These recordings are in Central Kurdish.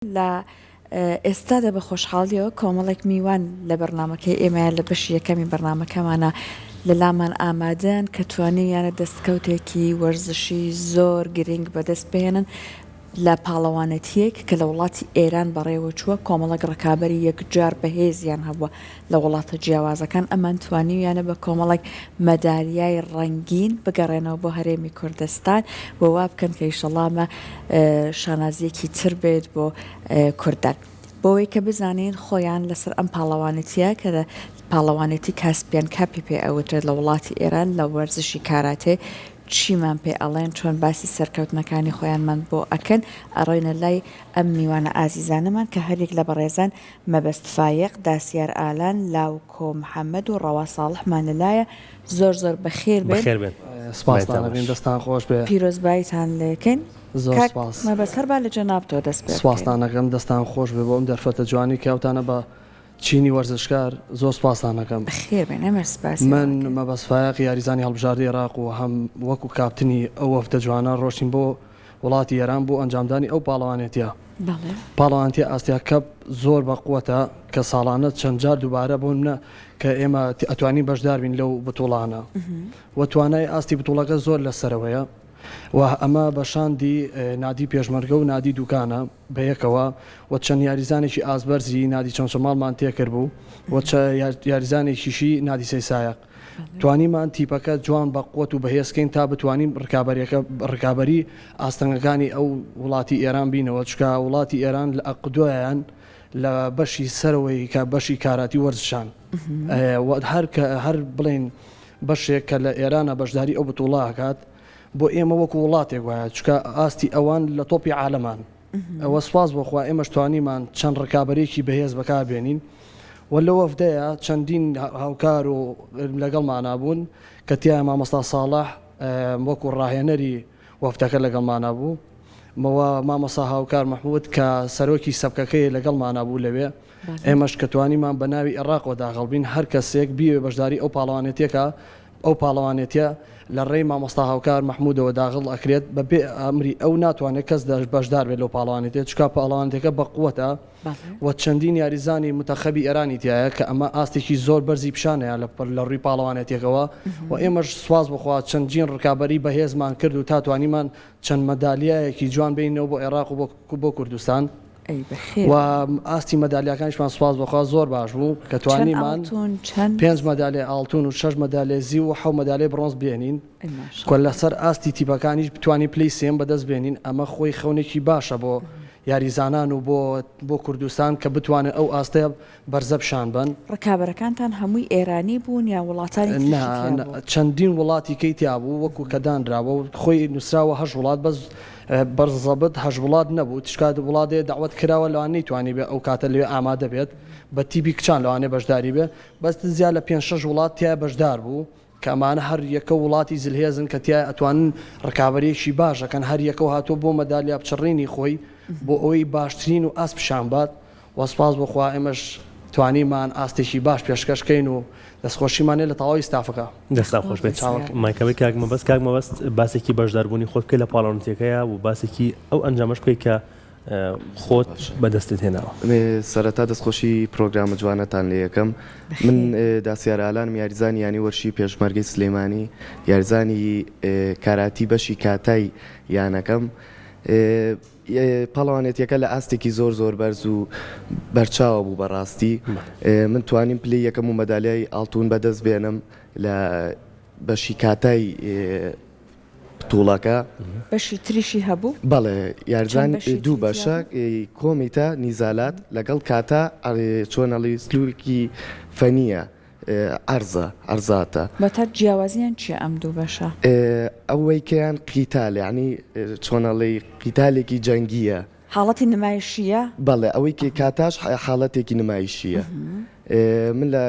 لە ئێستادا بە خۆشحاڵیەوە کۆمەڵێک میوان لە بەرنامەکەی ئێمەیە لە بەشی یەکەمی بەرنامەکەمانە لە لامان ئامادەن کە توانیویانە دەستکەوتێکی وەرزشی زۆر گرنگ بەدەست بهێنن لە پاڵەوانێتییەک کە لە وڵاتی ئێران بەڕێوەچووە کۆمەڵێک ڕکابەری یەکجار بەهێزیان هەبووە لە وڵاتە جیاوازەکان ئەمان توانیویانە بە کۆمەڵێک مەدالیای ڕەنگین بگەڕێنەوە بۆ هەرێمی کوردستان و وا بکەن کە ئیشەڵا ئەمە شانازییەکی تر بێت بۆ کوردان. بۆوەی کە بزانین خۆیان لەسەر ئەم پاڵەوانێتییە کە پاڵەوانێتی کاسپیان کاپی پێ ئەوترێت لە وڵاتی ئێران لە وەرزشی کاراتێ چیمان پێ ئەڵێن چۆن باسی سەرکەوتنەکانی خۆیانمان بۆ ئەکەن ئەڕۆینە لای ئەم میوانە ئازیزانەمان کە هەریەک لە بەڕێزان مەبەست فایەق، داسیار ئالان، لاوکۆ محەمەد و ڕەوا ساڵحمان لەلایە زۆر زۆر بەخێر بێن. بەخێر بێن. سپاستان ئەکەین دەستان خۆش بێ. پیرۆزباییتان لێکەین. زۆر کاک سپاس. مەبەست هەر با لە جەنابتەوە دەست پێ بکەین. سپاستان ئەکەم دەستان خۆش بێ بۆ ئەم دەرفەتە جوانەی کە ئەوتانە بە چینی وەرزشکار زۆر سپاستان ئەکەم. بەخێر بێن ئێمەش سپاسی من ئەوە ئەکەین. مەبەست فایەق یاریزانی هەڵبژاردەی ئێراق و هەم وەکو کاپتنی ئەو وەفدە جوانە ڕۆشتین بۆ وڵاتی ئێران بۆ ئەنجامدانی ئەو پاڵەوانێتیە. پاڵەوانێتیە ئاسیا کەپ زۆر بە قوەتە کە ساڵانە چەند جار دووبارە بۆ نمونە کە ئێمە ئەتوانین بەشدار بین لەو بتوڵانە و توانای ئاستی بتوڵەکە زۆر لە سەرەوەیە و ئەمە بە شاندی نادی پێشمەرگە و نادی دوکانە بە یەکەوە و چەند یاریزانێکی ئاست بەرزی نادی چەمچەماڵمان تێکرد بوو و یاریزانێکیشی نادی سەیسایەق توانیمان تیپەکە جوان بە قوت و بەهێز کەین تا بتوانین ڕکابەریەکە ڕکابەری ئاستەنگەکانی ئەو وڵاتی ئێران بینەوە چونکە وڵاتی ئێران لە ئەقدۆیان لە بەشی سەرەوەی کە بەشی کاراتی وەرزشان هەر کە هەر بڵێن بەشێک کە لە ئێرانە بەشداری ئەو بتوڵە ئەکات بۆ ئێمە وەکو وڵاتێک وایە چونکە ئاستی ئەوان لە تۆپی عالەمان ئەوە سوپاس بۆ خوا ئێمەش توانیمان چەند ڕکابەرێکی بەهێز بەکار بێنین و لە وەفدەیە چەندین هاوکار و لەگەڵمانا بوون کە تیایا مامۆستا ساڵح وەکو ڕاهێنەری وەفدەکە لەگەڵمانا بوو و مامۆستا هاوکار مەحمود کە سەرۆکی سەبکەکەی لەگەڵمانا بوو لەوێ ئێمەش کە توانیمان بە ناوی ئێڕاقەوە داخڵ بین هەر کەسێک بیەوێ بەشداری ئەو پاڵەوانێتیەکە ئەو پاڵەوانێتیە لە ڕێی مامۆستا هاوکار مەحمودەوە داغڵ ئەکرێت بە بێ ئەمری ئەو ناتوانێت کەس بەشدار بێت لەو پاڵەوانێتیە چونکە پاڵەوانێتیەکە بە قوەتە و چەندین یاریزانی مونتەخەبی ئێرانی تیایە کە ئەمە ئاستێکی زۆر بەرزی پیشانەیە لە ڕووی پاڵەوانێتیەکەوە و ئێمەش سواز بۆ خوا چەندین ڕکابەری بەهێزمان کرد و تا توانیمان چەند مەدالیایەکی جوان بێنینەوە بۆ عێراق و بۆ کوردستان. ئەی بەخێر و ئاستی مەدالیاکانیشمان سوپاس بۆ خوا زۆر باش بوو کە چەند توانیمان ئاڵتون چەند پێنج مەدالیای ئاڵتون و شەش مەدالیای زیو و حەو مەدالیای بڕۆنز بێنین ئەی کە ماشاءاللە. لەسەر ئاستی تیپەکانیش بتوانین پلەی سێیەم بەدەست بێنین ئەمە خۆی خەونێکی باشە بۆ یاریزانان و بۆ بۆ کوردستان کە بتوانن ئەو ئاستە بەرزە پیشان بەن. ڕکابەرەکانتان هەمووی ئێرانی بوون یان وڵاتانی تریشی نا تیا نا بوو؟ چەندین وڵاتی کەی تیا بوو وەکو کە دانراوە و خۆی نوسراوە هەشت وڵات بەس بەرزەبت هەشت وڵات نەبوو تشکا وڵاتێ دەعوەت کراوە لەوان نەیتوانی بێ ئەو کاتە لەوێ ئامادە بێت بە تیپی کچان لەوانەیە بەشداری بێ بەس زیاد لە پێنج شەش وڵات تیا بەشدار بوو کە ئەمانە هەر یەکە وڵاتی زلهێزن کە تیا ئەتوانن ڕکابەریەکی باش ئەکەن هەر یەکەو هاتووە بۆ مەدالیا پچڕینی خۆی بۆ ئەوەی باشترین و ئاست پیشان بات وە سوپاس بۆ خوا ئێمەش توانیمان ئاستێکی باش پێشکەش کەین و دەستخۆشیمان لێ لە تەواوی ستافەکە. دەستان خۆش بێت مایکەوەی کاک مەبەست کاک مەبەست باسێکی بەشداربوونی خۆت بکەی لە پاڵەوانێتیەکەیا و باسێکی ئەو ئەنجامەش بکەی کە خۆت بەدەستت هێناوە. سەرەتا دەستخۆشی پرۆگرامە جوانەتان لێ یەکەم من داسیار ئالانم یاریزانی یانەی وەرشی پێشمەرگەی سلێمانی یاریزانی کاراتی بەشی کاتای یانەکەم پاڵەوانێتیەکە لە ئاستێکی زۆر زۆر بەرز و بەرچاوە بوو بەڕاستی من توانیم پلەی یەکەم و مەدالیای ئاڵتون بەدەست بێنم لە بەشی کاتای بتوڵەکە. بەشی تریشی هەبوو؟ بەڵێ یارزان چەند بەشی دوو تری تیا بەشە بوو؟ کۆمیتە نیزالات لەگەڵ کاتا چۆنەڵی سلوکی فەنیە عەرزە عەرزاتە. واتە جیاوازیان چیە ئەم دوو بەشە؟ ئەوەیکەیان قیتال یانی چۆنەڵێی قیتالێکی جەنگیە. حاڵەتی نمایشیە؟ بەڵێ ئەوەی کە کاتاش حاڵەتێکی نمایشیە. من لە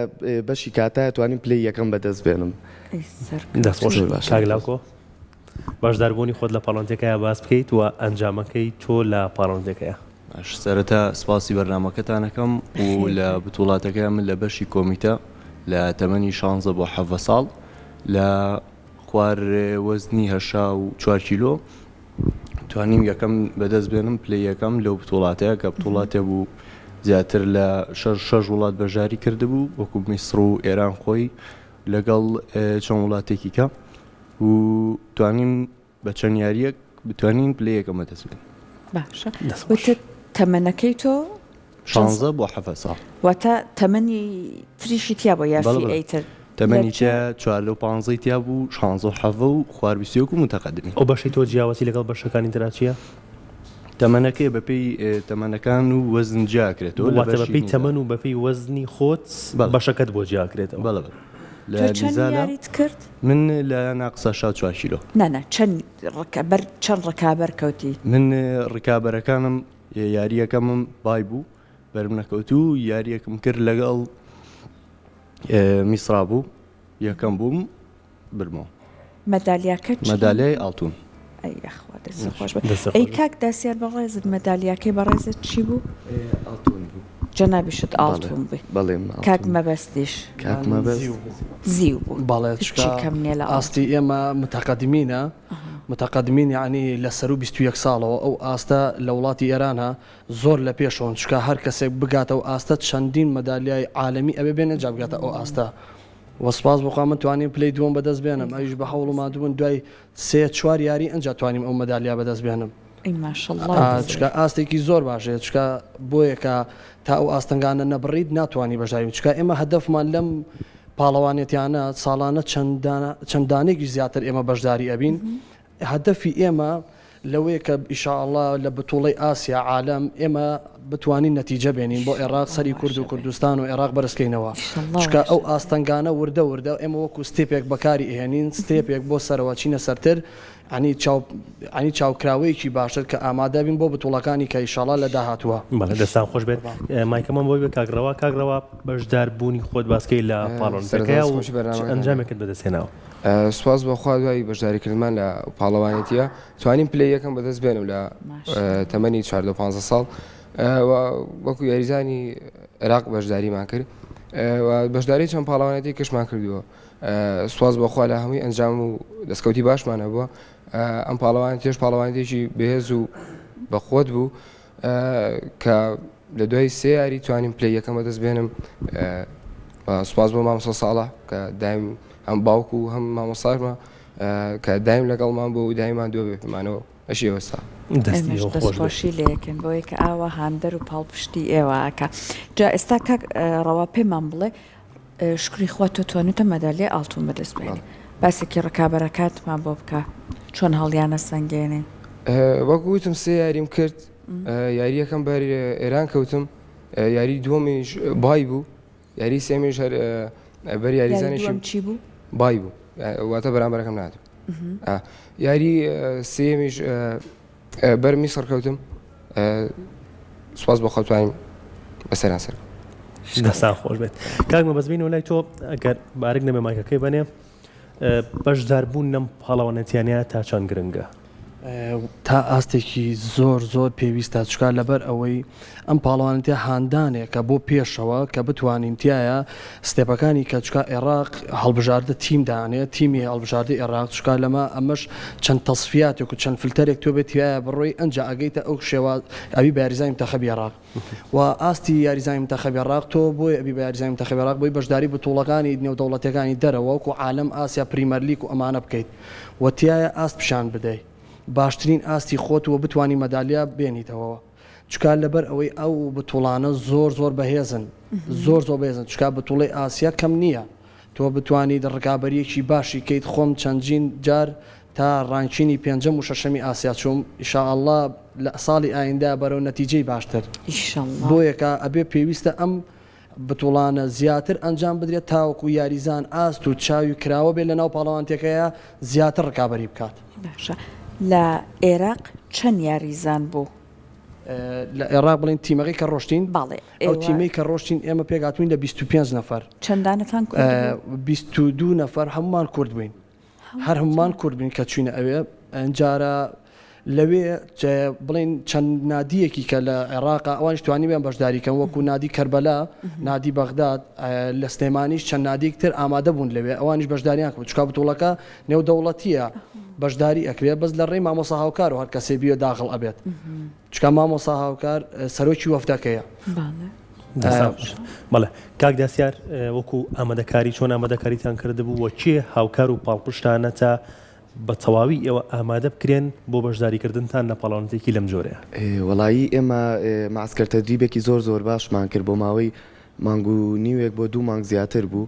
بەشی کاتایە توانیم پلەی یەکەم بەدەست بێنم. ئەی سەرکەوتوو. دەست خۆش زۆر باشە. کاک لاوکۆ بەشداربوونی خۆت لە پاڵەوانێتیەکەیا باس بکەیت و ئەنجامەکەی تۆ لە پاڵەوانێتیەکەیا. باش سەرەتا سپاسی بەرنامەکەتان ئەکەم و لە بتوڵاتەکەیا من لە بەشی کۆمیتە لە تەمەنی شانزە بۆ حەڤە ساڵ لە خوار وەزنی 84 کیلۆ. توانیم یەکەم بەدەست بێنم پلەی یەکەم لەو بتوڵاتەیە کە بتوڵاتێ بوو زیاتر لە شەش وڵات بەشداری کردبوو وەکو میسڕ و ئێران خۆی لەگەڵ چەند وڵاتێکی کە و توانیم بە چەند یاریەک بتوانین پلەی یەکەم بەدەست بێنین. باشە وتت تەمەنەکەی تۆ شانزە بۆ حەڤە ساڵ. واتە تەمەنی تریشی تیا بوو یا فیئەی تر؟ تەمەنی تیا چواردە و پانزەی تیا بوو شانزە و حەڤە و خوار 21 و متەقەدمی. ئەو بەشەی تۆ جیاوازی لەگەڵ بەشەکانی ترا چییە؟ تەمەنەکەی بەپێی تەمەنەکان و وەزن جیا ئەکرێتەوە لە واتە بەپێی تەمەن و بەپێی وەزنی خۆت بەشەکەت بۆ جیا ئەکرێتەوە. بەڵێ بەڵێ. تۆ چەند یاریت کرد؟ من لە ناقسا شا چوار کیلۆ. نا نا چەند ڕکەبەر چەند ڕکابەر کەوتی؟ من ڕکابەرەکانم یاریەکەمم بای بوو بەرم نەکەوت و یاریەکم کرد لەگەڵ میسرا بوو یەکەم بووم برمەوە. مەدالیاکەت چی؟ مەدالیای ئاڵتون. ئەی یاخوا دەست خۆش بێ. ئەی کاک داسیار بەڕێزت مەدالیاکەی بەڕێزت چی بوو؟ ئاڵتون بوو. جەنابیشت ئاڵتون بووی. بەڵێ من ئاڵتون. کاک مەبەستیش؟ کاک مەبەست زیو بوو. بەڵێ چونکە کەم نیە لە ئاستی ئێمە متەقەدمینە متەقەدمین یەعنی لە سەروو 21 ساڵەوە ئەو ئاستە لە وڵاتی ئێرانە زۆر لە پێشەوەن چونکە هەر کەسێک بگاتە ئەو ئاستە چەندین مەدالیای عالەمی ئەبێ بێنێ جا بگاتە ئەو ئاستە وە سوپاس بۆ خوا من توانیم پلەی دووەم بەدەست بێنم ئەویش بە هەوڵ و ماندووبوون دوای سێ چوار یاری ئەنجا توانیم ئەو مەدالیا بەدەست بێنم. ئەی ماشاءاللە چونکە ئاستێکی زۆر باشەیە چونکە بۆیە کە تا ئەو ئاستەنگانە نەبڕیت ناتوانی بەشداری بکەیت چونکە ئێمە هەدەفمان لەم پاڵەوانێتیانە ساڵانە چەند دانەیەکیش زیاتر ئێمە بەشداری ئەبین هەدەفی ئێمە لەوەیە کە ئیشاءاللە لە بتوڵەی ئاسیا عالەم ئێمە بتوانین نەتیجە بێنین بۆ ئێراق سەری کورد و کوردستان و ئێراق بەرزکەینەوە چونکە ئەو ئاستەنگانە وردە وردە ئێمە وەکو step ێک بەکاری ئەهێنین step ێک بۆ سەرەوە چینە سەرتر عنی چاو عنی چاوکراوەیەکی باشتر کە ئامادە بین بۆ بتوڵەکانی کە ئیشاڵا لە داهاتووە. بەڵێ دەستان خۆش بێت مایکەمان بۆی بێ کاک ڕەوا کاک ڕەوا بەشدار بوونی خۆت باسکەی لە پاڵەوانێتیەکەیا و چ ئەنجامێکت بەدەست هێناوە؟ سوپاس بۆ خوا دوای بەشداریکردنمان لە پاڵەوانێتیە توانیم پلەی یەکەم بەدەست بێنم لە تەمەنی 14 15 ساڵ وەکو یاریزانی عێراق بەشداریمان کرد بەشداری چەند پاڵەوانێتی کەشمان کردووە سواز بەخوا لە هەمووی ئەنجام و دەستکەوتی باشمان هەبووە ئەم پاڵەوانێتیش پاڵەوانێتێکی بەهێز و بەخۆت بوو کە لە دوای سێ یاری توانیم پلەی یەکەم بەدەست بێنم سوپاس بۆ مامۆستا ساڵح کە دایم هەم باوک و هەم مامۆستاشمە کە دایم لەگەڵمان بوو و دایمان دووە بێ پێمانەوە ئەشی ئێوەستا. دەستی ئێوە خۆش بێت. دەستخۆشی لێکەین بەوەی کە ئاوا هاندەر و پاڵپشتی ئێوە ئەکا. جا ئێستا کاک ڕەوا پێمان بڵێ شوکری خوا تۆ توانیوتە مەدالیای ئاڵتون بەدەست بێنی. باسێکی ڕکابەرەکانتمان بۆ بکە چۆن هەڵیانەسەنگێنی؟ وەک وتم سێ یاریم کرد یاریەکەم بەر ئێران کەوتم یاری دووەمیش بای بوو یاری سێمیش هەر بەر یاریزانێکی چی بوو بای بوو واتە بەرامبەرەکەم نات یاری سێمیش بەر میسڕ کەوتم سوپاس بۆ خەوتوانیم بەسەران سەر دەستان خۆش بێت کاک مەبەست بینەوە لای تۆ ئەگەر بارک نەبێ مایکەکەی بەنێ بەشداربوون لەم پاڵەوانێتیانە تا چەند گرنگە؟ تا ئاستێکی زۆر زۆر پێویستە چکا لەبەر ئەوەی ئەم پاڵەوانێتیە هاندانێکە بۆ پێشەوە کە بتوانین تایە step ەکانی کە چکا عێراق هەڵبژاردە تیم دانێ تیمی هەڵبژاردەی عێراق چکا لەمە ئەمەش چەند تەسفیاتێک و چەند فلتەرێک تۆ بێت تایە بڕۆی ئەنجا ئەگەیتە ئەو شێواز ئەوی بە یاریزانی منتەخەبی عێراق و ئاستی یاریزانی منتەخەبی عێراق تۆ بۆیە ئەبی بە یاریزانی منتەخەبی عێراق بۆی بەشداری بتوڵەکانی نێودەوڵەتیەکانی دەرەوە وەکو عالەم ئاسیا پریمەرلیگ و ئەمانە بکەیت و تیایە ئاست پیشان بدەی باشترین ئاستی خۆت و بتوانی مەدالیا بێنیتەوە چکا لەبەر ئەوەی ئەو بتوڵانە زۆر زۆر بەهێزن زۆر زۆر بەهێزن چکا بتوڵەی ئاسیا کەم نییە تۆ بتوانیت ڕکابەریەکی باشی کەیت خۆم چەنجین جار تا ranking ی پێنجەم و شەشەمی ئاسیا چووم ئیشاڵڵا لە ساڵی ئایندە بەرەو نەتیجەی باشتر بۆیە کە ئەبێ پێویستە ئەم بتوڵانە زیاتر ئەنجام بدرێت تاوەکو یاریزان ئاست و چاوی کراوە بێت لەناو پاڵەوانتیەکەیا زیاتر ڕکابەری بکات. باشە لە ئێراق چەند یاریزان بوو؟ لە ئێراق بڵێین تیمەکەی کە ڕۆشتین؟ بەڵێ ئەو تیمەی کە ڕۆشتین ئێمە پێکهاتووین لە 25 نەفەر. چەند دانەتان کورد بوو؟ 22 نەفەر هەموومان کورد بووین. هەر هەموومان کورد بووین کە چووینە ئەوێ ئەنجارە لەوێ بڵێین چەند نادیەکی کە لە عێراقا ئەوانیش توانیویان بەشداری کەن وەکو نادی کەربەلا نادی بەغداد لە سلێمانیش چەند نادیک تر ئامادە بوون لەوێ ئەوانیش بەشداریان کرد چکا بتوڵەکە نێودەوڵەتیە. بەشداری ئەکرێ بەس لە ڕێی مامۆسا هاوکار و هەر کەسێ بیوێ داخڵ ئەبێت چکا مامۆسا هاوکار سەرۆکی وەفدەکەیە. بەڵێ کاک داسیار وەکو ئامادەکاری چۆن ئامادەکاریتان کردبوو و کێ هاوکار و پاڵپشتانە تا بە تەواوی ئێوە ئامادە بکرێن بۆ بەشداریکردنتان لە پاڵاونتێکی لەم جۆرەیە؟ وەڵایی ئێمە مەعسکەر تەدریبێکی زۆر زۆر باشمان کرد بۆ ماوەی مانگ و نیوێک بۆ دوو مانگ زیاتر بوو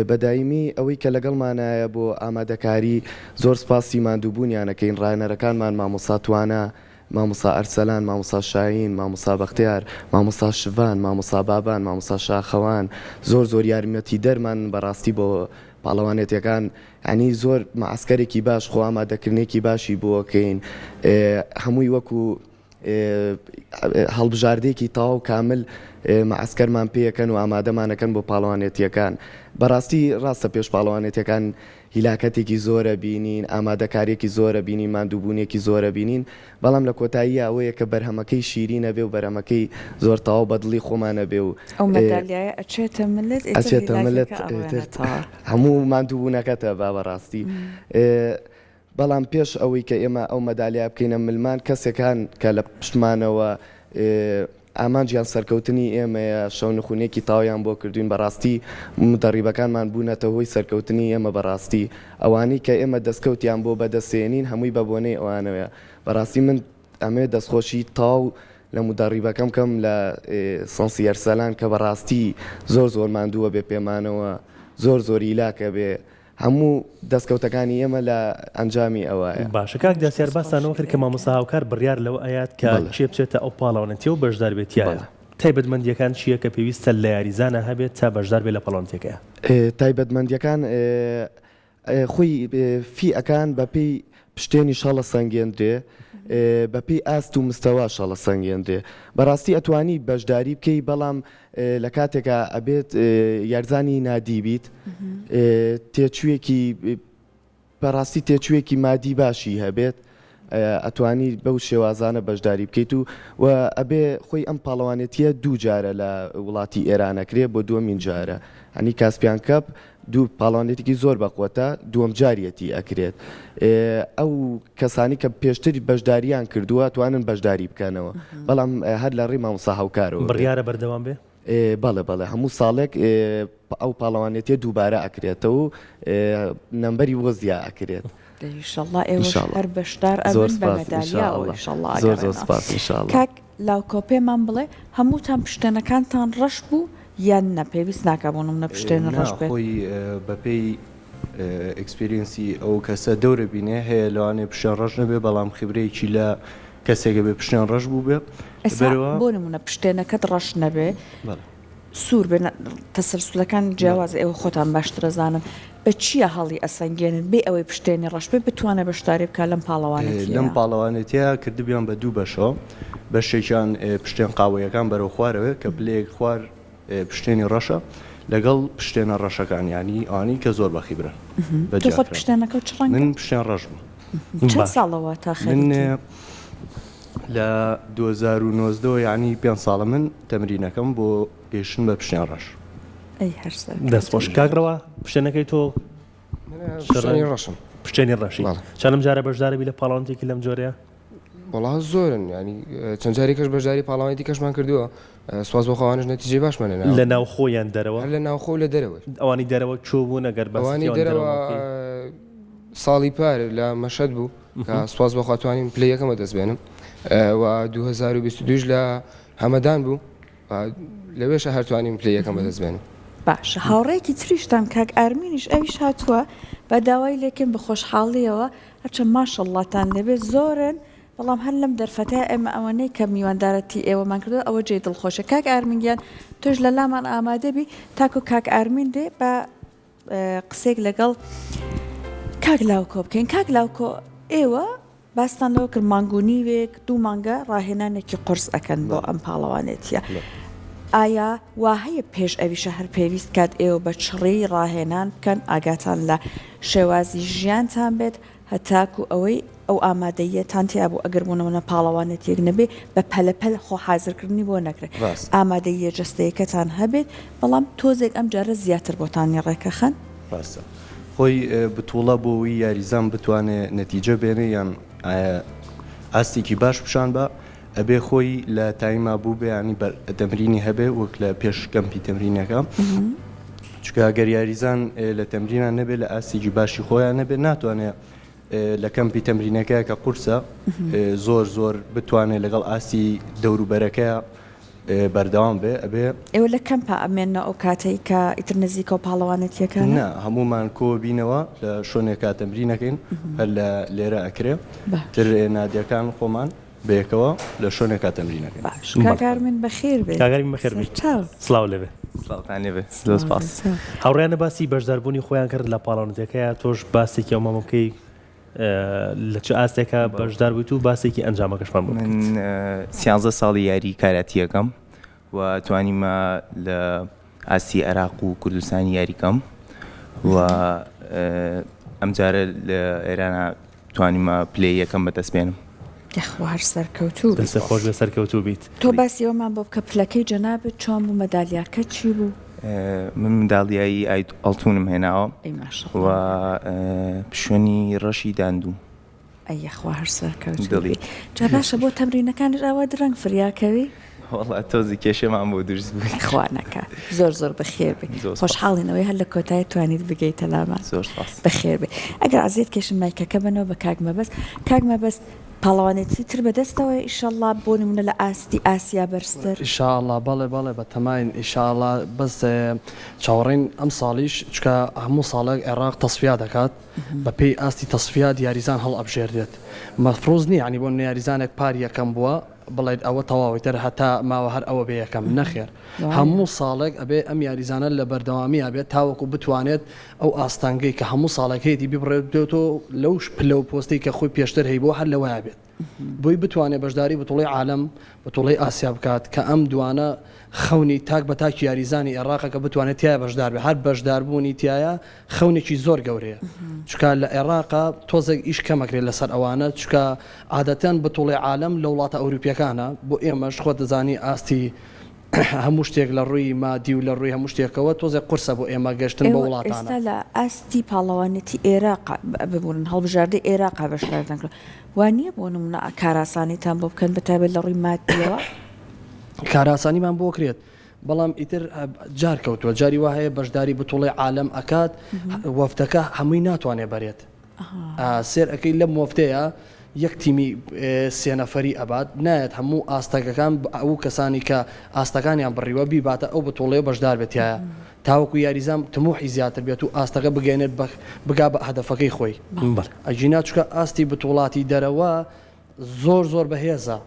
بە دایمی ئەوەی کە لەگەڵمانایە بۆ ئامادەکاری زۆر سپاسی ماندووبوونیان ئەکەین ڕاهێنەرەکانمان مامۆستا توانا مامۆستا ئەرسەلان مامۆستا شاهین مامۆستا بەختیار مامۆستا شڤان مامۆستا بابان مامۆستا شاخەوان زۆر زۆر یارمەتیدەرمانن بەڕاستی بۆ پاڵەوانێتیەکان یانی زۆر مەعەسکەرێکی باش خۆ ئامادەکردنێکی باشی بۆ ئەکەین هەمووی وەکو هەڵبژاردەیەکی تەواو کامل مەعەسکەرمان پێ ئەکەن و ئامادەمان ئەکەن بۆ پاڵەوانێتیەکان بەڕاستی ڕاستە پێش پاڵەوانێتیەکان هیلاکەتێکی زۆرە بینین ئامادەکاریەکی زۆرە بینین ماندووبوونێکی زۆرە بینین بەڵام لە کۆتاییا ئەوەیە کە بەرهەمەکەی شیرینە بێ و بەرهەمەکەی زۆر تەواو بە دڵی خۆمانە بێ و ئەو مەدالیایە ئەچێتە ملت ئیتر ئەچێتە ملت هیلاکەکە ئیتر ئەڕوێنێتەوە. هەموو ماندووبوونەکەتە با بەڕاستی بەڵام پێش ئەوەی کە ئێمە ئەو مەدالیا بکەینە ملمان کەسێک هەن کە لە پشتمانەوە ئامانجیان سەرکەوتنی ئێمەیە، شەونخونێکی تەواویان بۆ کردووین، بەڕاستی مودەڕیبەکانمان بوونەتە هۆی سەرکەوتنی ئێمە، بەڕاستی ئەوانەی کە ئێمە دەستکەوتیان بۆ بەدەستهێنین هەمووی بە بۆنەی ئەوانەوەیە، بەڕاستی من ئەمەوێت دەستخۆشی تەواو لە مودەڕیبەکەم بکەم لە سەنسی ئەرسەلان کە بەڕاستی زۆر زۆر ماندووە بێ پێمانەوە، زۆر زۆر هیلاکە بێ، هەموو دەستکەوتەکانی ئێمە لە ئەنجامی ئەوەیە. باشە کاک دەستیار باستان لەوە کرد کە مامۆستا هاوکار بڕیار لەوە ئەیات کە کێ بچێتە ئەو پاڵەوانێتیە و بەشدار بێت تیایا تایبەتمەندیەکان چیە کە پێویستە لە یاریزانا هەبێت تا بەشدار بێت لە پاڵەوانێتیەکەیا؟ تایبەتمەندیەکان خۆی فی ئەکان بە پێی پشتێنیش هەڵەسەنگێندرێ بە پێی ئاست و مستەواش هەڵەسەنگێندرێ بەڕاستی ئەتوانی بەشداری بکەی بەڵام لە کاتێکا ئەبێت یارزانی نادی بیت تێچوویەکی بەڕاستی تێچوویەکی مادی باشی هەبێت ئەتوانی بەو شێوازانە بەشداری بکەیت و و ئەبێ خۆی ئەم پاڵەوانێتیە دوو جارە لە وڵاتی ئێرانەکرێ بۆ دووەمین جارە ئەنی Caspian Cup دوو پاڵەوانێتیکی زۆر بەقوەتە دووەم جاریەتی ئەکرێت ئەو کەسانی کە پێشتر بەشداریان کردووە توانن بەشداری بکەنەوە بەڵام هەر لە ڕێی مامۆستا هاوکارەوە بێت. بڕیارە بەردەوام بێ؟ بەڵێ بەڵێ هەموو ساڵێک ئەو پاڵەوانێتیە دووبارە ئەکرێتەوە و نەمبەری بۆ زیا ئەکرێت. دەی ئیشەڵا ئێوەش هەر بەشدار ئەبن بە مەدالیاوە ئیشەڵا ئەگەڕێنەوە. کاک لاوکۆ پێمان بڵێ هەمووتان پشتێنەکانتان ڕەش بوو یان نا پێویست ناکا بۆ نمونە پشتێنە نا ڕەش بێت؟ خۆی بەپێی experience ی ئەو کەسە دەورە بینێ هەیە لەوانەیە پشتێن ڕەش نەبێ بەڵام خیبرەیەکی لە کەسێکە بێ پشتێن ڕەش بووبێ ئێستا لەبەرئەوە بۆ نمونە پشتێنەکەت ڕەش نەبێ بەڵێ. سوور بێ تەسەلسولەکان جیاوازە ئێوە خۆتان باشتر ئەزانن بە چیە هەڵی ئەسەنگێنن بێ ئەوەی پشتێنی ڕەش بێ بتوانێ بەشداری بکا لەم لەم پاڵەوانێتیەیا؟ پاڵەوانێتیە کردبیان بە دوو بەشەوە بەشێکیان پشتێن قاوەیەکان بەرەو خوارەوەیە کە پلەیەک خوار پشتێنی ڕەشە لەگەڵ پشتێنە ڕەشەکان یانی ئەوانەی کە زۆر بە خیبرەن بە تۆ خۆت جیاکراون پشتێنەکەو چ ڕەنگە؟ من پشتێن ڕەش بووم. چەند ساڵە وا تا من خەریکی؟ لە 2019 وە یانی پێنج ساڵە من تەمرینەکەم بۆ گەیشتن بە پشتێن ڕەش. ئەی هەر سەرکەوتوو دەست خۆش کاک ڕەوا پشتێنەکەی تۆ پشتێنی ڕەشم. پشتێنی ڕەشی بەڵێ. چەندم جارە بەشدارەبی لە پاڵەوانێتیەکی لەم جۆرەیە؟ وەڵا زۆرن یانی چەند جارێکەش بەشداری پاڵەوانێتی کەشمان کردووە سوپاس بۆ خوا ئەوانەش نەتیجەی باشمان هێناوە. لە ناوخۆ یان دەرەوە؟ هەر لە ناوخۆ و لە دەرەوەش. ئەوانی دەرەوە کوێ بوون ئەگەر باسی ئەوانی ئەوانی دەرەوە دەرەوە بکەی؟ ساڵی پار لە مەشهەد بوو کە سوپاس بۆ خوا توانیم پلەی یەکەم بەدەست بێنم و 2022 لە هەمەدان بوو و لەوێشە هەر توانیم پلەی یەکەم بەدەست بێنم. باشە هاوڕێیەکی تریشتان کاک ئارمینیش ئەویش هاتووە با داوای لێکەین بە خۆشحاڵیەوە هەرچەند ماشەڵڵاتان لێبێ زۆرن بەڵام هەر لەم دەرفەتە ئێمە ئەوەنەی کە میواندارەتی ئێوەمان کردووە ئەوە جێی دڵخۆشە کاک ئارمین گیان تۆش لە لامان ئامادە بی تاکو کاک ئارمین دێ با قسەیەک لەگەڵ کاک لاوکۆ بکەین کاک لاوکۆ ئێوە باستان لەوە کرد مانگ و نیوێک دوو مانگە ڕاهێنانێکی قورس ئەکەن بۆ ئەم پاڵەوانێتیە ئایا وا هەیە پێش ئەویشە هەر پێویست کات ئێوە بە چڕی ڕاهێنان بکەن ئاگاتان لە شێوازی ژیانتان بێت هەتاکو ئەوەی ئەو ئامادەییەتان تیا بوو ئەگەر بۆ نمونە پاڵەوانێتیەک نەبێ بە پەلە پەل خۆ حازرکردنی بۆ نەکرێ ڕاستە. ئامادەییە جەستەیەکەتان هەبێت بەڵام تۆزێک ئەم جارە زیاتر بۆتانی ڕێکەخەن. ڕاستە. خۆی بتوڵە بۆ وی یاریزان بتوانێ نەتیجە بێنێ یان ئاستێکی باش پیشان با ئەبێ خۆی لە تایما بووبێ ینی بەر تەمرینی هەبێ وەک لە پێش کەمپی تەمرینەکە چونکە گەر یاریزان لە تەمرینان نەبێ لە ئاستێکی باشی خۆیان نەبێ ناتوانێ لە کەمپی تەمرینەکە کە قورسە زۆر زۆر بتوانێت لەگەڵ ئاستی دەوروبەرەکەیە بەردەوام بێ ئەبێ. ئێوە لە کەمپا ئەمێننەوە ئەو کاتەی کە ئیتر نزیکەو پاڵەوانێتیەکانە؟ نا هەموومان کۆ بینەوە لە شۆنێکا تەمرین ئەکەین هەر لە لێرە ئەکرێ تر نادیەکان خۆمان بەیەکەوە لە شۆنێکا تەمرین ئەکەین. باش کاک ئارمین بەخێر بێی. کاک ئارمین بەخێر بێی. سەرچاو. سڵاو لێ بێ. سڵاوتان لێ بێ زۆر سپاس. هاوڕێیانە باسی بەشداربوونی خۆیان کرد لە پاڵەوانێتیەکەیا تۆش باسێکی ئەومان بۆ بکەی لە چ ئاستێکا بەشدار بوویت و باسێکی ئەنجامەکەشمان بۆ بکەیت؟ من سیانزە ساڵی یاری کاراتیەکەم و توانیمە لە ئاستی عێراق و کوردستانی یاریکەم و ئەمجارە لە ئێرانە توانیمە پلەی یەکەم بەدەست بێنم. یاخوا هەر سەرکەوتوو بیت. دەستت خۆش بێت سەرکەوتوو بیت. تۆ باسی ئەوەمان بۆ بکە پلەکەی جەنابت چۆن بوو مەدالیاکەت چی بوو؟ من مدالیایی ئاڵتونم هێناوە ئەی و ماشاءاللە. پشوێنی ڕەشی داندووم. ئەی یەخوا هەر سەرکەوتوو دڵی. بی. جا باشە بۆ تەمرینەکانیش ئاوا درەنگ فریا کەوی؟ وەڵا تۆزی کێشەمان بۆ دروست بوو. خوا نەکا. زۆر زۆر بەخێر بێی. زۆر سپاس. خۆشحاڵین ئەوەی هەر لە کۆتایی توانیت بگەیتە لامان. زۆر سپاس. بەخێر بێی. ئەگەر عەزیەت کێشن مایکەکە بەنەوە بە کاک مەبەست. کاک مەبەست پاڵەوانێتی تر بەدەستەوەیە ئیشەڵا بۆ نمونە لە ئاستی ئاسیا بەرزتر؟ ئیشاڵا بەڵێ بەڵێ بەتەماین ئیشاڵا بەس چاوەڕێین ئەمساڵیش چونکە هەموو ساڵێک عێڕاق تەسفیا دەکات بەپێی ئاستی تەسفیات یاریزان هەڵئەبژێردرێت مەفروز نیە یانی بۆ نمونە یاریزانێک پار یەکەم بووە بڵێیت ئەوە تەواوی تر هەتا ماوە هەر ئەوە بێ یەکەم نەخێر هەموو ساڵێک ئەبێ ئەم یاریزانە لە بەردەوامیا بێت تاوەکو بتوانێت ئەو ئاستەنگەی کە هەموو ساڵێک هەیەتی بیبڕێتەوە لەو پلە و پۆستەی کە خۆی پێشتر هەیبووە هەر لەوەیا بێت بۆی بتوانێت بەشداری بتوڵەی عالەم بتوڵەی ئاسیا بکات کە ئەم دوانە خەونی تاک بە تاکی یاریزانی ئێڕاقە کە بتوانێت تیایا بەشدار بێت هەر بەشداربوونی تیایا خەونێکی زۆر گەورەیە چونکە لە ئێڕاقا تۆزێک ئیش کەمەکرێت لەسەر ئەوانە چونکە عادەتەن بتوڵەی عالەم لە وڵاتە ئەوروپیەکانە بۆ ئێمەش خۆت دەزانی ئاستی هەموو شتێک لە ڕووی مادی و لە ڕووی هەموو شتێکەوە تۆزێک قورسە بۆ ئێمە گەشتن بەو ئێوە وڵاتانە. ئێستا لە ئاستی پاڵەوانێتی ئێراقا ببورن هەڵبژاردەی ئێراقا بەشدارتان کردوە وا نییە بۆ نمونە کارئاسانیتان بۆ بکەن بە تایبەت لە ڕووی مادیەوە؟ کارئاسانیمان بۆ کرێت بەڵام ئیتر جار کەوتووە جاری وا هەیە بەشداری بتوڵەی عالەم ئەکات وەفدەکە هەمووی ناتوانێ بەرێت سێر ئەکەی لەم وەفدەیە یەک تیمی سێ نەفەری ئەبات نایەت هەموو ئاستەکەکان ئەو کەسانی کە ئاستەکانیان بڕیوە بیباتە ئەو بتوڵەیە بەشدار بێت تیایا تاوەکو یاریزان تموحی زیاتر بێت و ئاستەکە بگەێنێت بگا بە هەدەفەکەی خۆی ئەگینا چونکە ئاستی بتوڵاتی دەرەوە زۆر زۆر بەهێزە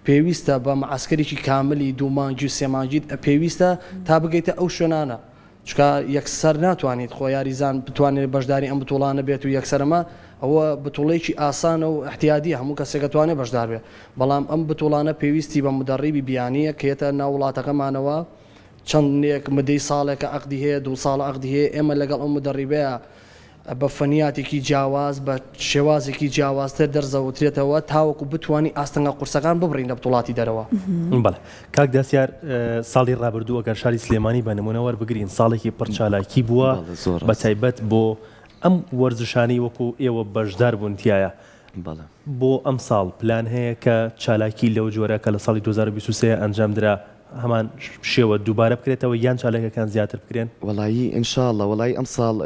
پێویستە بە معسکەرێکی کاملی دوو مانگی و سێ مانگیت پێویستە تا بگەیتە ئەو شوێنانە چونکە یەکسەر ناتوانیت خۆ یاریزان بتوانێت بەشداری ئەم بتوڵانە بێت و یەکسەر ئەمە ئەوە بتوڵەیەکی ئاسانە و ئیعتیادیە هەموو کەسێک ئەتوانێت بەشدار بێت بەڵام ئەم بتوڵانە پێویستی بە مودەڕیبی بیانیە کە یەتە ناو وڵاتەکەمانەوە چەندێک مدەی ساڵێکە عەقدی هەیە دوو ساڵە عەقدی هەیە ئێمە لەگەڵ ئەو مودەڕیبەیە بە فەنیاتێکی جیاواز، بە شێوازێکی جیاوازتر دەرس دەوترێتەوە تاوەکو بتوانین ئاستەنگە قورسەکان ببڕین لە بتوڵاتی دەرەوە. بەڵێ کاک داسیار ساڵی ڕابردوو ئەگەر شاری سلێمانی بە نموونە وەربگرین ساڵێکی پڕ چالاکی بووە بە تایبەت بۆ ئەم وەرزشانەی وەکو ئێوە بەشدار بوون تیایا بۆ ئەمساڵ پلان هەیە کە چالاکی لەو جۆرە کە لە ساڵی 2023 ئەنجام درا هەمان شێوە دووبارە بکرێتەوە یان چالاکیەکان زیاتر بکرێن؟ وەڵایی ان شاء اللە وەڵایی ئەمساڵ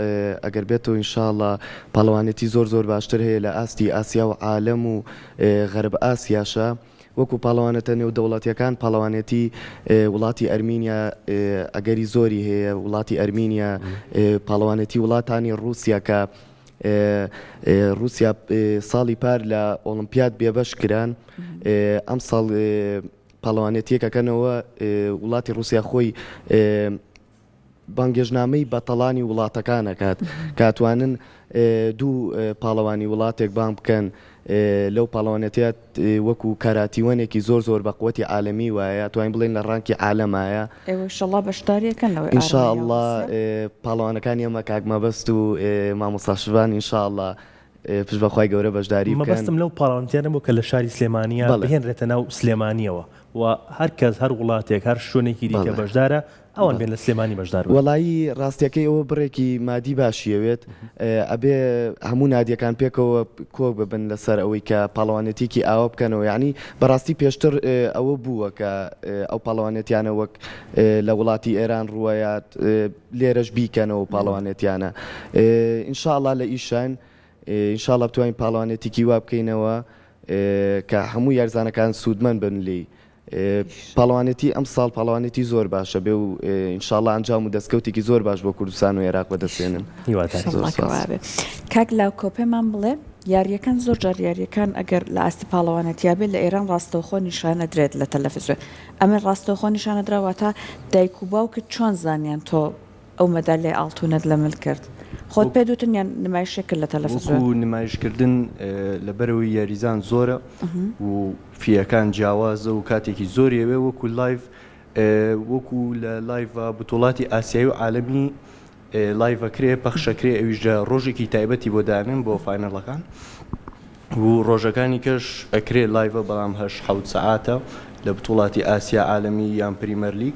ئەگەر بێتەوە ان شاء اللە پاڵەوانێتی زۆر زۆر باشتر هەیە لە ئاستی ئاسیا و عالەم و غەرب ئاسیاشە وەکو پاڵەوانێتە نێودەوڵەتیەکان پاڵەوانێتی وڵاتی ئەرمینیا ئەگەری زۆری هەیە وڵاتی ئەرمینیا پاڵەوانێتی وڵاتانی ڕووسیا کە ڕووسیا ساڵی پار لە ئۆڵمپیاد بێبەش کران ئەمساڵ پاڵەوانێتییەک ئەکەنەوە، وڵاتی ڕووسیا خۆی بانگێژنامەی بەتەڵانی وڵاتەکان ئەکات کە ئەتوانن دوو پاڵەوانی وڵاتێک بانگ بکەن لەو پاڵەوانێتیە وەکو کاراتیوەنێکی زۆر زۆر بە قوتی عالەمی وایە توانین بڵێن لە ڕانکی عالەمایە. ئێوە ئیشەڵا بەشداری ئەکەن لەوەی ئارمانیا و ڕووسیا؟ ئینشاڵڵا پاڵەوانەکانی ئێمە کاک مەبەست و مامۆستا شڤان ئینشاڵڵا. پشت بە خوای گەورە بەشداری بکەن. مەبەستم لەو پاڵەوانێتیانە بوو کە لە شاری سلێمانییە بهێنرێتە ناو سلێمانییەوە و هەر کەس هەر وڵاتێک هەر شوێنێکی دیکە بەشدارە ئەوان بێن لە سلێمانی بەشدار بن. وەڵایی ڕاستیەکەی ئەوە بڕێکی مادی باشی ئەوێت ئەبێ هەموو نادیەکان پێکەوە کۆک ببن لەسەر ئەوەی کە پاڵەوانێتیەکی ئاوا بکەنەوە یانی بەڕاستی پێشتر ئەوە بووە کە ئەو پاڵەوانێتیانە وەک لە وڵاتی ئێران ڕووەیات لێرەش بیکەنەوە پاڵەوانێتیانە ان شاء اللە لە ئیشان ان شاء اللە بتوانین پاڵەوانێتیکی وا بکەینەوە کە هەموو یارزانەکان سوودمەند بن لێی پاڵەوانێتی ئەمساڵ پاڵەوانێتی زۆر باشە بێ و ان شاء اللە ئەنجام و دەستکەوتێکی زۆر باش بۆ کوردستان و عێراق بەدەستێنن. هیوادارین. زۆر سوپاس. کاک لاوکۆ پێمان بڵێ یاریەکان زۆر جار یاریەکان ئەگەر لە ئاستی پاڵەوانێتیا بێت لە ئێران ڕاستەوخۆ نیشانەدرێت لە تەلەفزیۆن ئەمە ڕاستەوخۆ نیشانەدرا واتە دایک و باوکت چۆن زانیان تۆ ئەو مەدالیای ئاڵتونەت لە مل کرد؟ خۆت پێت وتن یان نمایشێک کرد لە تەلەفزیۆن؟ وەکو نمایشکردن لەبەرئەوەی یاریزان زۆرە و فییەکان جیاوازە و کاتێکی زۆری ئەوێ وەکو live وەکو لە live بتوڵاتی ئاسیایی و عالەمی live ئەکرێ پەخشەکرێ ئەویش لە ڕۆژێکی تایبەتی بۆ دانێن بۆ final ەکان و ڕۆژەکانی کەش ئەکرێ live ە بەڵام هەش حەوت سەعاتە لە بتوڵاتی ئاسیا عالەمی یان پریمەر لیگ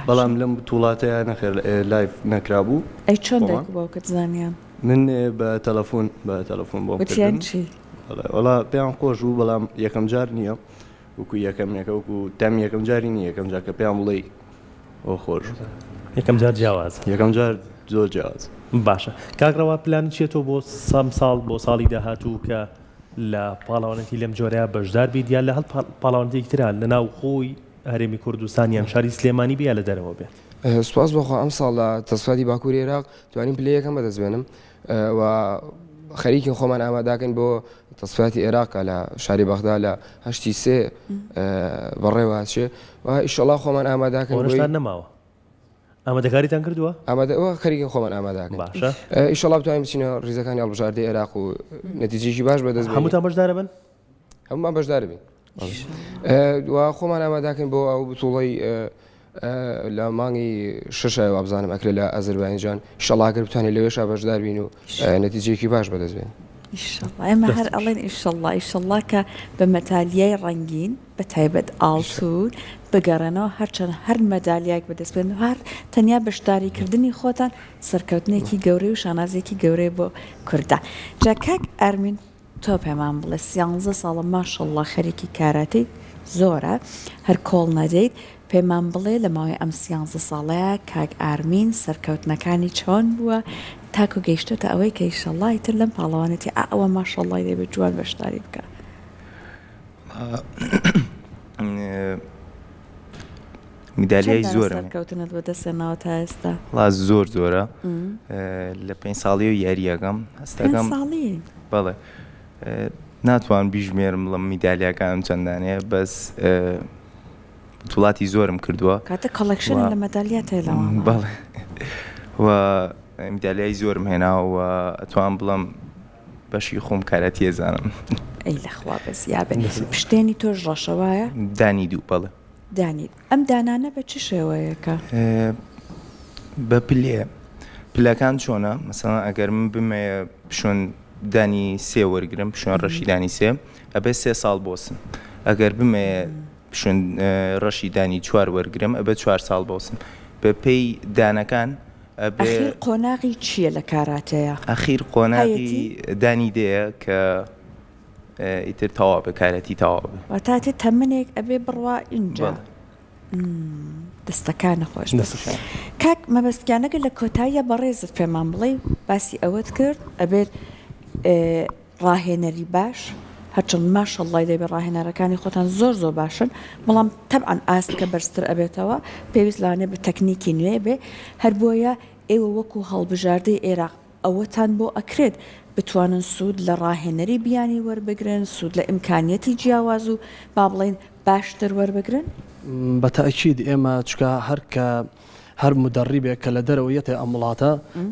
بەڵام لەم بتوڵاتەیە نەخێر live نەکرابوو. ئەی چۆن دایک و باوکت زانیان؟ من بە تەلەفۆن بە تەلەفۆن بۆم وتیان چی؟ وەڵا پێیان خۆش بوو بەڵام یەکەم جار نییە وەکو یەکەم یەکە وەکو تامی یەکەم جاری نییە یەکەم جار کە پێیان بڵێی ئەوە خۆش بوو. یەکەم جار جیاوازە. یەکەم جار زۆر جیاوازە. باشە کاک ڕەوا پلانت چیە تۆ بۆ سەم ساڵ بۆ ساڵی داهاتوو کە لە پاڵەوانێتی لەم جۆرەیا بەشدار بیت یان لە هەر پاڵەوانێتیەکی ترا لە ناوخۆی هەرێمی کوردستان یان شاری سلێمانی بێ یا لە دەرەوە بێت؟ سوپاس بۆ خوا ئەمساڵ لە تەسفیاتی باکووری عێراق توانیم پلەی یەکەم بەدەست بێنم و خەریکین خۆمان ئاماداکەین بۆ تەسفیاتی عێراق لە شاری بەغدا لە هەشتی سێ بەڕێوە چێ و ئیشەڵا خۆمان ئاماداکەین بۆی نەماوە ئامادەکاریتان کردووە؟ ئامادە خەریکین خۆمان ئاماداکەین باشە ئیشەڵا بتوانین بچینە ریزەکانی هەڵبژاردەی عێراق و نەتیجەیەکی باش بەدەست بێنین. هەمووتان بەشدارە بن؟ هەموومان بەشدار بین و خۆمان ئاماداکەین بۆ ئەو بتوڵەی لە مانگی شەشە وابزانم ئەکرێ لە ئازربایجان ئیشەڵا گەر بتوانین لەوێشا بەشدار بین و نەتیجەیەکی باش بەدەست بێنین. ئیشەڵا ئێمە هەر ئەڵێن ئیشەڵا ئیشەڵا کە بە مەتالیای ڕەنگین بە تایبەت ئاڵتون بگەڕێنەوە هەرچەند هەر مەدالیایەک بەدەست بێنن هەر تەنیا بەشداری کردنی خۆتان سەرکەوتنێکی گەورەی و شانازیەکی گەورەیە بۆ کوردان جا کاک ئارمین تۆ پێمان بڵێ سیانزە ساڵە ماشەڵڵا خەریکی کاراتەیت زۆرە هەر کۆڵ نەدەیت پێمان بڵێ لە ماوەی ئەم سیانزە ساڵەیا کاک ئارمین سەرکەوتنەکانی چۆن بووە تاکو گەیشتۆتە ئەوەی کە ئیشەڵڵا ئیتر لەم پاڵەوانێتی ئا ئەوە ماشەڵڵای لێبێ جوان بەشداری بکا. میدالیای زۆرم سەرکەوتنت بەدەستهێناوە تا ئێستا؟ وەڵا زۆر زۆرە لە پێنج ساڵیەوە یاریەکەم هەستەکەم ساڵی بەڵێ ناتوان بیژمێرم بڵم میدالیاکانم چەندانەیە بەس بتوڵاتی زۆرم کردووە کاتە collection لە مەدالیات هەیە لەوانە بەڵێ و میدالیای زۆرم هێناوە و ئەتوان بڵم بەشی خۆم کارەتی ئەزانم. ئەی لەخوا بەزیابێ پشتێنی تۆش ڕەشە وایە؟ دانی دوو بەڵێ. دانی ئەم دانانە بە چ شێوەیەکە؟ بە پلەیە پلەکان چۆنە مەسەڵەن ئەگەر من بمەوێ پشۆن دانی سێ وەرگرم پشۆن ڕەشی دانی سێ ئەبێ سێ ساڵ بۆسم ئەگەر بمەوێ پشۆن ڕەشی دانی چوار وەرگرم ئەبێ چوار ساڵ بۆسم بە پێی دانەکان ئەبێ. ئەخیر قۆناغی چییە لە کاراتەیە؟ ئەخیر قۆناغی دانی دێیە کە ئیتر تەواو بێ کارەتی تەواو بێ. واتا ئەتێ تەمەنێک ئەبێ بڕوا ئینجا. دەستەکانت خۆش بێت کاک مەبەست گیان ئەگەر لە کۆتاییا بەڕێزت پێمان بڵێی باسی ئەوەت کرد ئەبێت ڕاهێنەری باش هەرچەند ماشەڵڵای لێبێ ڕاهێنەرەکانی خۆتان زۆر زۆر باشن بەڵام تەبعەن ئاست کە بەرزتر ئەبێتەوە پێویست لەوانەیە بە تەکنیکی نوێ بێ هەر بۆیە ئێوە وەکو هەڵبژاردەی عێراق ئەوەتان بۆ ئەکرێت بتوانن سوود لە ڕاهێنەری بیانی وەربگرن، سوود لە ئیمکانیەتی جیاواز و با بڵێین باشتر وەربگرن؟ بە تەئکید ئێمە چونکە هەر کە. هەر مودەڕیبێک کە لە دەرەوە یەتە ئەم وڵاتە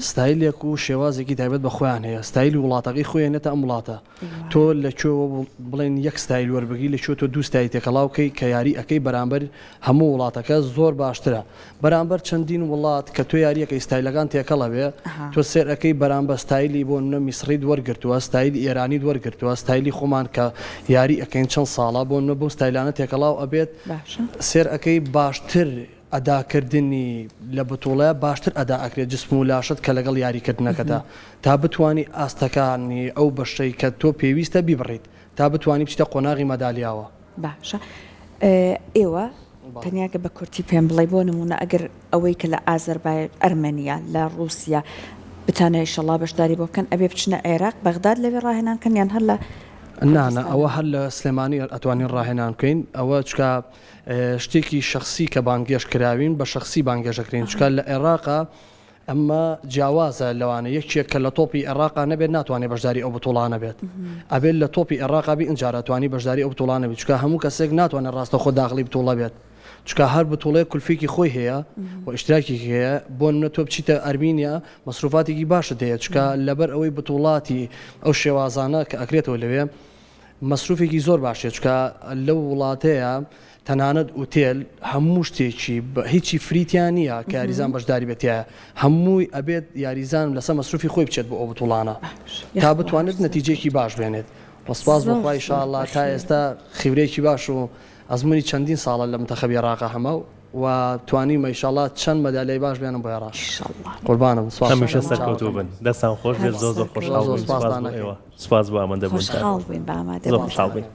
ستایلێک و شێوازێکی تایبەت بە خۆیان هەیە ستایلی وڵاتەکەی خۆی هێنێتە ئەم وڵاتە تۆ لە کوێوە بڵێن یەک ستایل وەربگری لە کوێ تۆ دوو ستایل تێکەڵاو کەی کە یاری ئەکەی بەرامبەر هەموو وڵاتەکە زۆر باشترە بەرامبەر چەندین وڵات کە تۆ یاریەکەی ستایلەکان تێکەڵ ئەبێ تۆ سێر ئەکەی بەرامبە ستایلی بۆ نمونە میسڕیت وەرگرتووە ستایلی ئێرانیت وەرگرتووە ستایلی خۆمان کە یاری ئەکەین چەند ساڵە بۆ نمونە بەو ستایلانە تێکەڵاو ئەبێت سێر ئەکەی باشتر ئەداکردنی لە بتوڵە باشتر ئەدا ئەکرێت جسم و لاشت کە لەگەڵ یاریکردنەکەدا تا بتوانی ئاستەکانی ئەو بەشەی کە تۆ پێویستە بیبڕیت تا بتوانی بچیتە قۆناغی مەدالیاوە. باشە ئێوە تەنیا گە بە کورتی پێم بڵێ بۆ نموونە ئەگەر ئەوەی کە لە ئازەربای ئەرمەنیا لە ڕووسیا بتانەوێ ئیشەڵا بەشداری بۆ بکەن ئەبێ بچنە عێراق بەغداد لەوێ ڕاهێنان کەن یان هەر لە نا نا ئەوە هەر لە سلێمانی ئەتوانین ڕاهێنان بکەین ئەوە چکا شتێکی شەخسی کە بانگێشت کراوین بە شەخسی بانگێشت ئەکرێین چکا لە عێراقا ئەمە جیاوازە لەوانە یەکێک کە لە تۆپی عێراقا نەبێت ناتوانێت بەشداری ئەو بتوڵانە بێت ئەبێت لە تۆپی عێراقا بی ئینجارە توانی بەشداری ئەو بتوڵانە بێت چونکە هەموو کەسێک ناتوانێت ڕاستەوخۆ داخڵی بتوڵە بێت چونکە هەر بتوڵەیەک کولفێکی خۆی هەیە و ئیشتراکێکی هەیە بۆ نمونە تۆ بچیتە ئەرمینیا مەسروفاتێکی باشت هەیە چونکە لەبەر ئەوەی بتوڵاتی ئەو شێوازانە کە ئەکرێتەوە لەوێ مەسروفێکی زۆر باشە چونکە لەو وڵاتەیە تەنانەت ئوتێل هەموو شتێکی هیچی free تیا نییە کە یاریزان بەشداری بێت تیایە هەمووی ئەبێت یاریزان لەسەر مەسروفی خۆی بچێت بۆ ئەو بتوڵانە تا بتوانێت نەتیجەیەکی باش بێنێت وە سپاس بۆ خوا ئیشاڵڵا تا ئێستا خیبرەیەکی باش و ئەزموونی چەندین ساڵە لە منتەخەبی عێراقا هەمە و توانیومە ئیشاڵڵا چەند مەدالیای باش بێنم بۆ عێراق قوربانم سپاس هەمیشە سەرکەوتوو بن دەستان خۆش بێت زۆر زۆر خۆشحاڵ بووین سپاس بۆ ئێوە سپاس بۆ ئامادەبوونتان خۆشحاڵ بووین بە ئامادەبوونتان زۆر خۆشحاڵ بووین.